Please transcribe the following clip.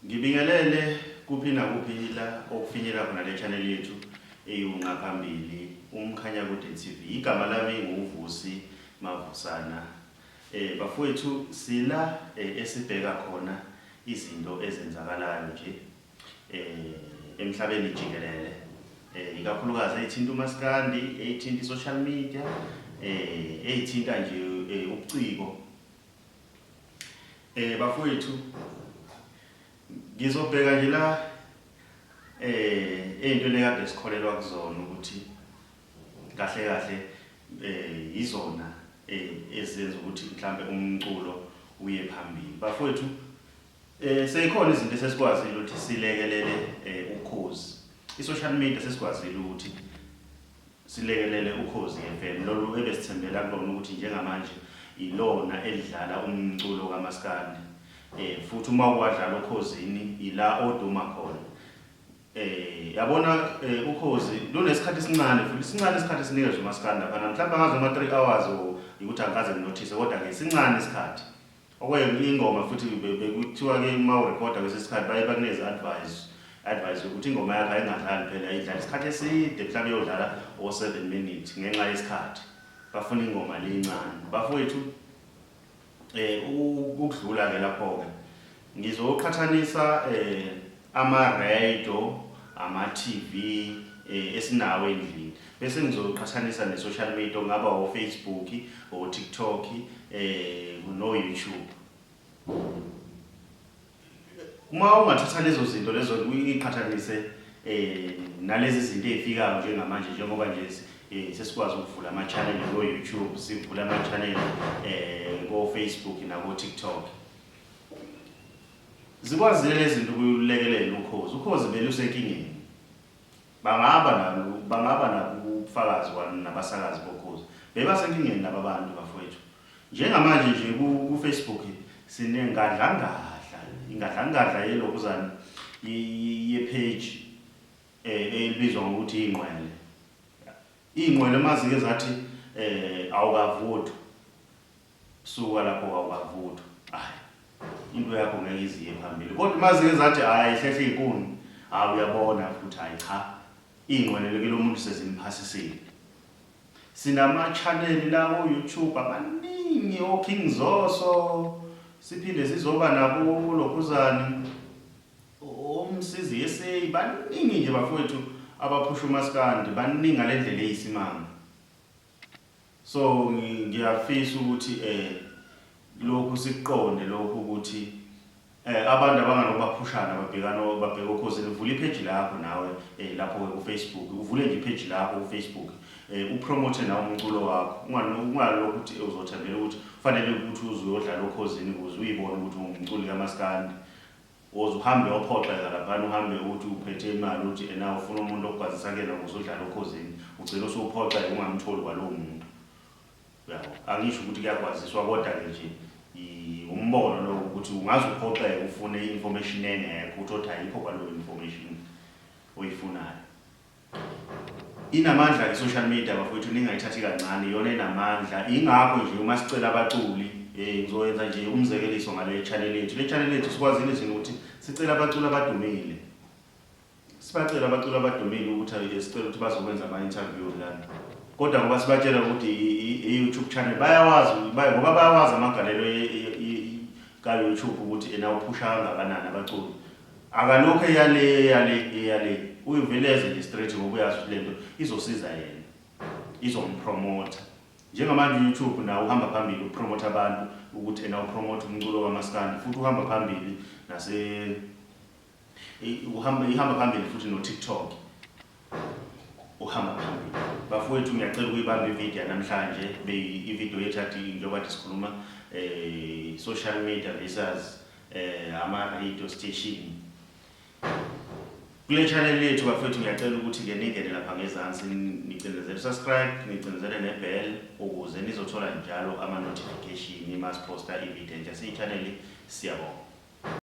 Ngibingelele kuphi nakuphi la okufinyela khona le channel yethu eyiwunqa phambili uMkhanyakude TV. Igama lami nguVusi Mavusana. Bafowethu sila esibheka khona izinto ezenzakalayo nje emhlabeni jikelele. Ikakhulukazi eyithinta umaskandi, eyithinta i-social media, eyithinta nje ubuciko. Bafowethu ngizobheka nje la ey'ntweni ekade sikholelwa kuzona ukuthi kahle kahle yizona ezenza ukuthi mhlambe umculo uye phambili. Bafowethu seyikhona izinto esesikwazile ukuthi silekelele ukhozi. I-social media sesikwazile ukuthi Silekelele Ukhozi FM lolu ebesithembela kulona ukuthi njengamanje ilona elidlala umculo kamaskandi eh futhi uma uwadlala okhozini ila oduma khona eh yabona eh, ukhozi lunesikhathi esincane futhi sincane isikhathi esinikezwa umaskandi lapha mhlawumbe angazi uma 3 hours or ukuthi angikaze nginothise kodwa ke sincane isikhathi Okwenye ingoma futhi bekuthiwa ke uma urekhoda kwesinye isikhathi baye bakunikeze advice advice yokuthi ingoma yakho ayingadlali phela idlala isikhathi eside mhlawumbe iyodlala o-7 minutes ngenxa yesikhathi bafuna ingoma le incane bafowethu ukudlula ke lapho ke ngizoqhathanisa ama-radio ama-TV esinawo endlini bese ngizoqhathanisa ne-social media okungaba o-Facebook o-TikTok no-YouTube. Uma ungathatha lezo zinto lezo uyiqhathanise nalezi zinto ey'fikayo njengamanje njengoba nje sesikwazi ukuvula ama-channel ko-YouTube sivule ama-channel ko-Facebook nako-TikTok. Zikwazile lezi zinto ukulekelela ukhozi. Ukhozi belusenkingeni. Bangaba nalo bangaba nabo ubufakazi nabasakazi bokhozi. Bebasenkingeni laba bantu bafowethu. Njengamanje nje ku-Facebook sinengadlangadla, ingadlangadla yelokhuzana ye-page elibizwa ngokuthi ingqwele. Iy'ngqwele uma zike zathi awukavuthwa, suka lapho awukavuthwa, hhayi into yakho ngeke ize iye phambili. Kodwa uma zike zathi hhayi hlehle iy'nkuni, hhayi uyabona futhi hhayi cha, iy'ngqwele ke lo muntu sezimphasisile. Sinama-channel la ko-YouTube amaningi o-King Zoso, siphinde sizoba nabo lokhuzane oMsizi SA, baningi nje bafowethu abaphusha umaskandi, baningi ngale ndlela eyisimanga. So ngiyafisa ukuthi lokhu sikuqonde lokhu ukuthi abantu abangalokhu baphushana babhekana babheke okhozini vula ipheji lakho nawe lapho-ke ku-Facebook uvule nje ipheji lakho ku-Facebook upromote nawe umculo wakho ungalokhu ukuthi uzothembela ukuthi kufanele ukuthi uze uyodlala okhozini ukuze uyibone ukuthi ungumculi kamaskandi. Woze uhambe uyophoxeka laphana uhambe uthi uphethe imali uthi ena ufuna umuntu okugwazisa kuyena ukuze udlale okhozini ugcine usuphoxeka ungamtholi kwalowo muntu. Uyabo? Angisho ukuthi kuyagwaziswa kodwa-ke nje umbono lowo ukuthi ungaze uphoxeke ufune i-information engekho uthi othi ayikho kwaloyo information oyifunayo. Inamandla i-social media bafowethu ningayithathi kancane iyona enamandla ingakho nje uma sicela abaculi ngizoyenza nje umzekeliso ngale channel yethu le channel yethu sikwazile nje ukuthi sicela abaculi abadumile sibacela abaculi abadumile ukuthi sicela ukuthi bazokwenza ama-interview lana kodwa ngoba sibatshela ukuthi i-YouTube channel bayawazi ngoba bayawazi amagalelo ka-YouTube ukuthi ena uphusha kangakanani abaculi Akalokhu eya le eya le eya le uyovele eze nje straight ngoba uyazi ukuthi lento izosiza yena izompromotha njengamanje uYouTube nawo uhamba phambili ukupromotha abantu ukuthi ena upromote umculo kamaskandi futhi uhamba phambili nase uhamba ihamba phambili futhi no TikTok uhamba phambili bafowethu ngiyacela ukuyibamba ivideo yanamhlanje ivideo yethu athi njengoba kade sikhuluma social media versus ama-radio station kule channel yethu bafowethu ngiyacela ukuthi-ke ningene lapha ngezansi nicindezele subscribe nicindezele ne-bell ukuze nizothola njalo ama-notification uma siphosta ivideo entsha siyi-channel siyabonga.